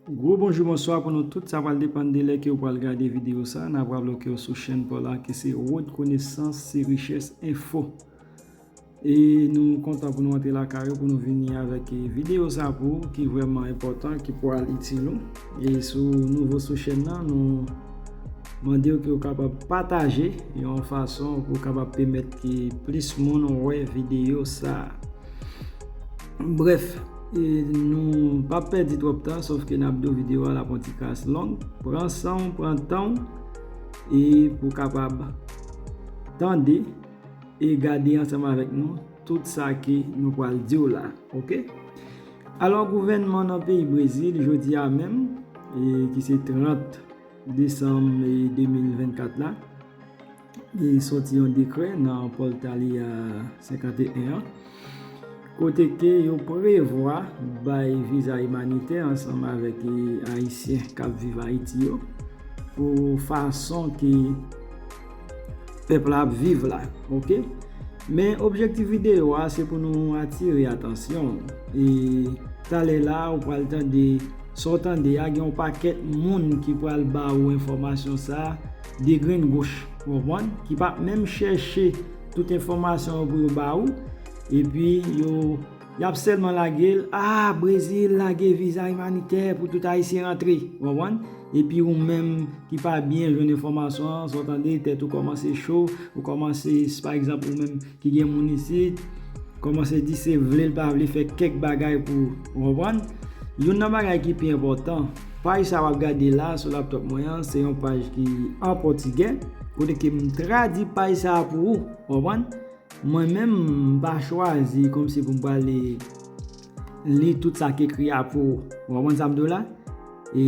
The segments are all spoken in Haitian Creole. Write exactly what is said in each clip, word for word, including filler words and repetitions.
Gwo bonjou, bonswa pou nou tout. Sa pral depann de lè ke w pral gade videyo sa. N ap raple w ke w sou chèn pa w la, ki se Rekonesans se Richès Enfo. E nou kontan pou nou antre lakay ou, pou nou vini avèk, e, videyo sa pou ou, ki vrèman enpòtan, ki pral itil ou. E si w nouvo sou chèn nan, nou mande w ke w kapab pataje yon fason pou w kapab pèmèt ke plis moun wè videyo sa. Brèf, e, nou p ap pèdi twòp tan, sòf ke n ap di w videyo a l ap yon ti kras long. Pran san w, pran tan w, e pou w kapab tande e gade ansanm avèk nou tout sa ke nou pral di w la, oke? Alò, gouvènman nan peyi Brezil, jodi a menm, e, ki se trant desanm, e, de mil vennkat la, li soti yon dekrè nan Portalia senkanteyen an, kote ke yo prevwa bay viza imanitè ansanm avèk, e, Ayisyen k ap viv Ayiti yo, pou fason ke pèp la ap viv la, oke? Men objektif videyo a, se pou nou atire atansyon w. E talè la, ou pral tande, sa w tande a, gen yon pakèt moun ki pral ba ou enfòmasyon sa a, de grenn goch, ou konprann? Ki p ap menm chèche tout enfòmasyon yo pou yo ba ou. Epi yo, y ap sèlman lage l, a, Brezil lage viza imanitè pou tout Ayisyen rantre, ou konprann? Epi ou menm ki pa byen jwenn enfòmasyon an, sa w tande, tèt ou kòmanse cho, ou kòmanse, pa egzanp, ou menm ki gen moun isit, kòmanse di se vle l pa vle fè kèk bagay pou ou, ou konprann? Youn nan bagay ki pi enpòtan, paj sa w ap gade la sou laptòp mwen an, se yon paj ki an pòtigè, kote ke m tradui paj sa a pou ou, ou konprann? Mwen menm, m pa chwazi kòmsi pou m prale li tout sa k ekri a pou ou, ou konprann sa m di w la? E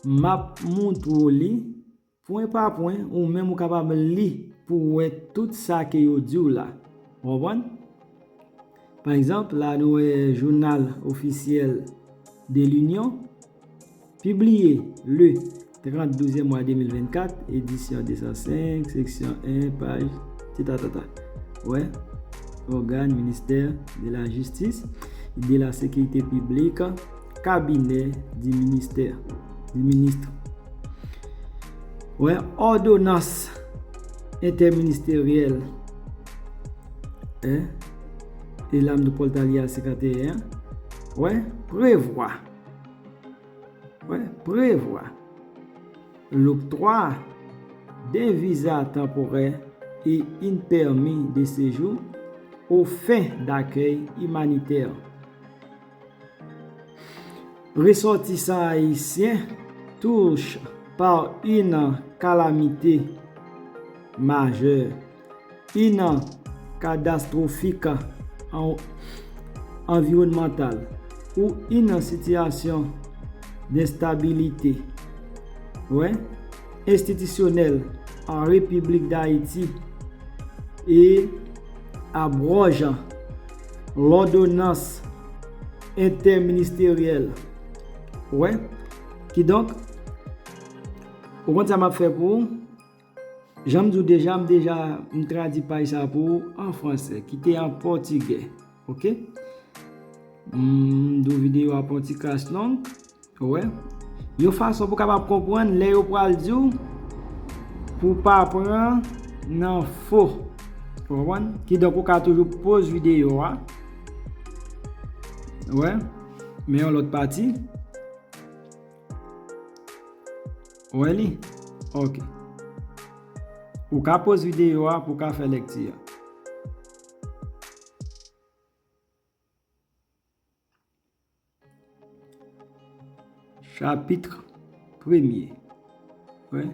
m ap montre w li pwen pa pwen, ou menm ou kapab li pou w wè tout sa ke yo di w la. Ou konprann? Pa egzanp, la nou wè Journal Officiel de l'Union, pibliye le trant douzèm mwa de mil vennkat, edisyon de san senk, seksyon en, paj, titatata. Wè, organe, ministère de la justice, de la sécurité publique, cabinet du ministère, du ministre. Wè, òdonans entèministeryèl, en, e la m di w Portalia senkanteyen an, wè, prevwa, wè, prevwa l'octroi d'un visa temporaire et un permis de séjour aux fins d'accueil humanitaire. Ressortissants haïtiens touchés par une calamité majeure, une catastrophe en- environnementale ou une situation d'instabilité, ouais, institutionnelle en République d'Haïti et abroge l'ordonnance interministérielle. Ouais. Kidonk, ou konn sa m ap fè pou ou? Jan m di w deja, m deja, m tradui paj sa pou ou an fransè, ki te an pòtigè. Oke? M di w videyo a pa yon ti kras long. Ou wè? Yon fason pou w kapab konprann lè yo pral di w pou w pa pran nan fo. Ou konprann? Kidonk, ou ka toujou poz videyo a. Ou wè? Men yon lòt pati. Ou wè li? Oke. Ou ka poz videyo a pou w ka fè lekti a. Chapitre premye. Wè.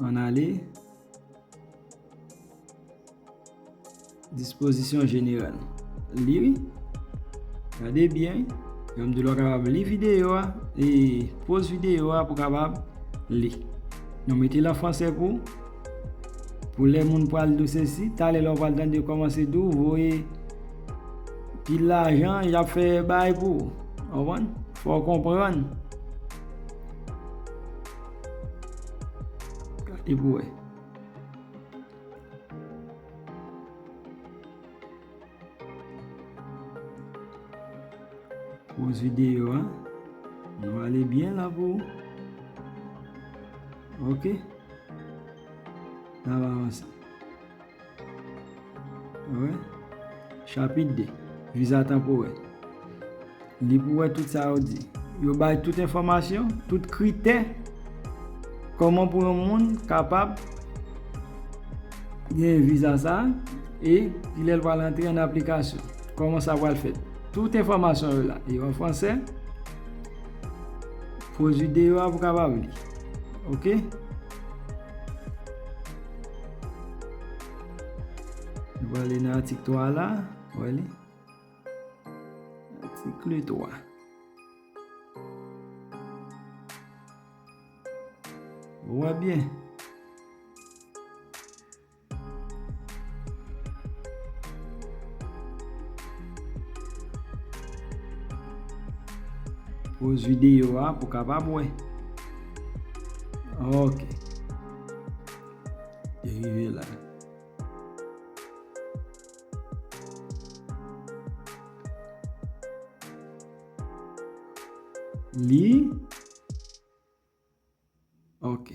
Ann ale. Dispozisyon jeneral. Li wi. Gade byen. Jan m di w la w kapab li videyo a. E poz videyo a pou w kapab li. Nou mete l an fransè pou, pou lè moun pral di w sesi, talè lè w pral tande yo kòmanse di w voye pil lajan, y ap fè bagay pou ou. Ou konprann? Fò w konprann. Gade pou w wè. Poz videyo a. Nou ale byen la pou ou. Ok. N ap avanse. Wi. Chapit de. Viza tanporè. Li pou wè tout sa yo di. Yo bay tout enfòmasyon, tout kritè. Kòman pou yon moun kapab gen viza sa a e kilè l pral antre an aplikasyon. Kòman sa pral fèt. Tout enfòmasyon yo la. Yo an fransè. Poz videyo a pou kapab li. Ok? Nou prale nan atik twa la. Wè li. Atik twa. Ou wè byen. Poz videyo a pou kapab wè. Ok. Li rive la. Li. Ok.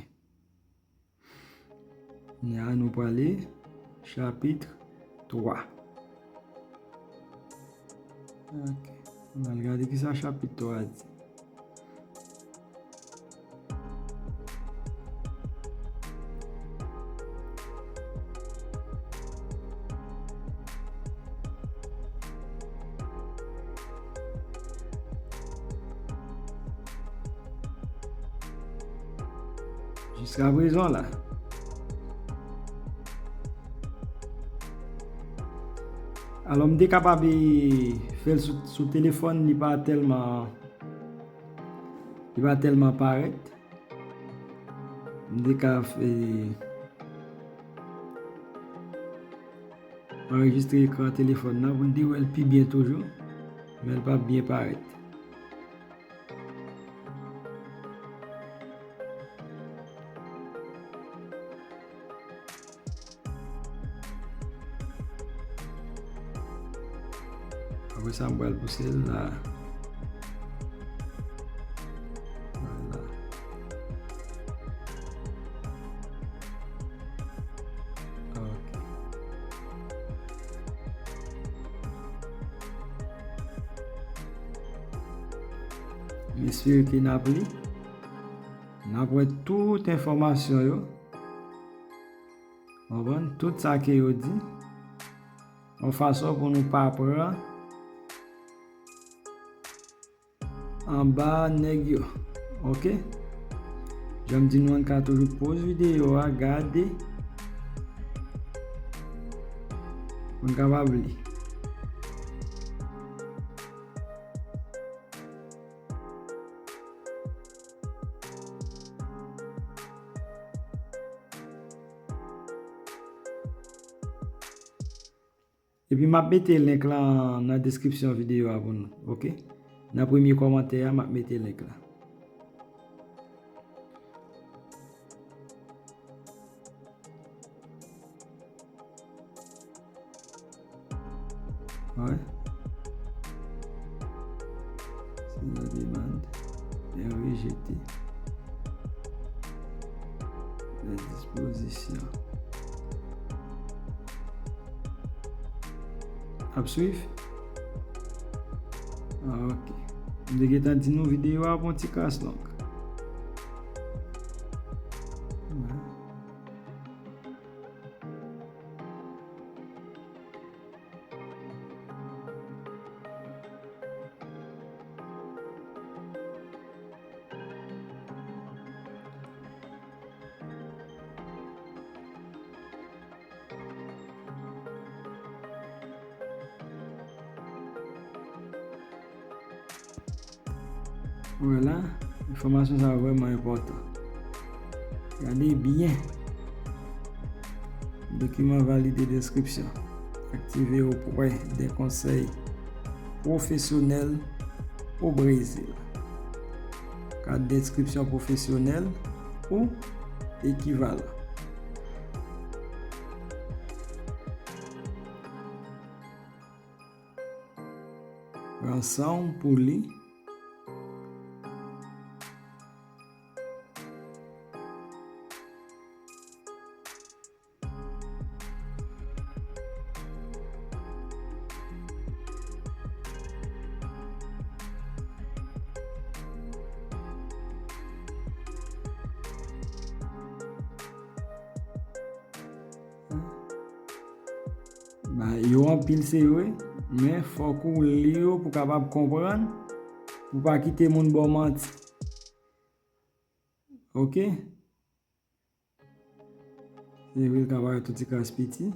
Kounye a nou prale chapit twa. Ok. Ann al gade kisa chapit twa a di. Jiska prezan la. Alò, m te kapab, e, fè l sou, sou telefòn, li pa tèlman, li pa tèlman parèt. M te ka fè, anrejistre ekran telefòn nan pou n te wè l pi byen toujou, men l p ap byen parèt. Apre sa, m pral pouse l la. Vwala. Ok. M espere ke n ap li. N ap wè tout enfòmasyon yo. Konprann? Tout sa ke yo di. Yon fason pou nou pa pran anba nèg yo. Ok? Jan m di nou, ann ka toujou poz videyo a, gade. Pou n kapab li. Epi m ap mete link lan nan deskripsyon videyo a pou nou, ok? Nan premye kòmantè a, m ap mete link lan. Wi. Si la demande est rejetée. Les dispositions. Ap swiv? Ah, ok. M te gentan di nou videyo a ap yon ti kras long. Wi. Vwala, enfòmasyon sa a vrèman enpòtan. Gade byen. Dokiman valide deskripsyon. Aktive oprè de konsèy pwofesyonèl o Brezil. Kat de enskripsyon pwofesyonèl ou ekivalan. ansanm pou li. Ba, yo anpil, se vre, men fòk ou li yo pou w kapab konprann, pou w pa kite moun ba w manti. Oke? Se vre, l ka parèt yon ti kras piti.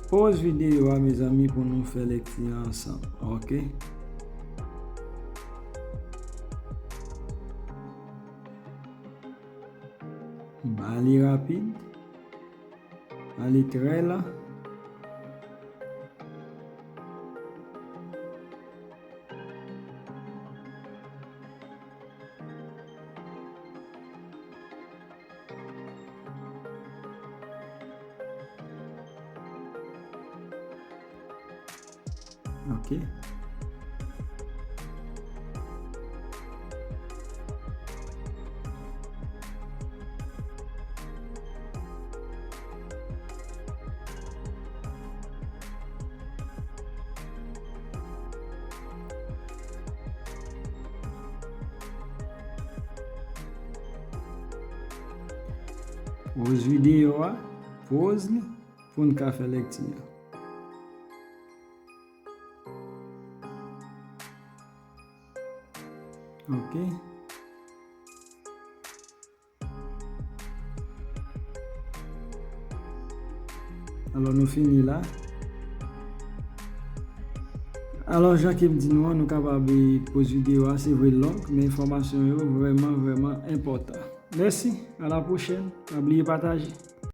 Poz videyo a, mezanmi, pou nou fè lekti an ansanm, oke? Ba li rapid. Ba li trè lan. Oke. Poz videyo a, poz li, pou n ka fè lekti a. Oke. Alò, nou fini la. Alò, jan ke m di nou an, nou kapab, eh, poz videyo a, se vre long, men enfòmasyon yo vrèman, vrèman enpòtan. Mèsi, a la pwochèn. Pa bliye pataje.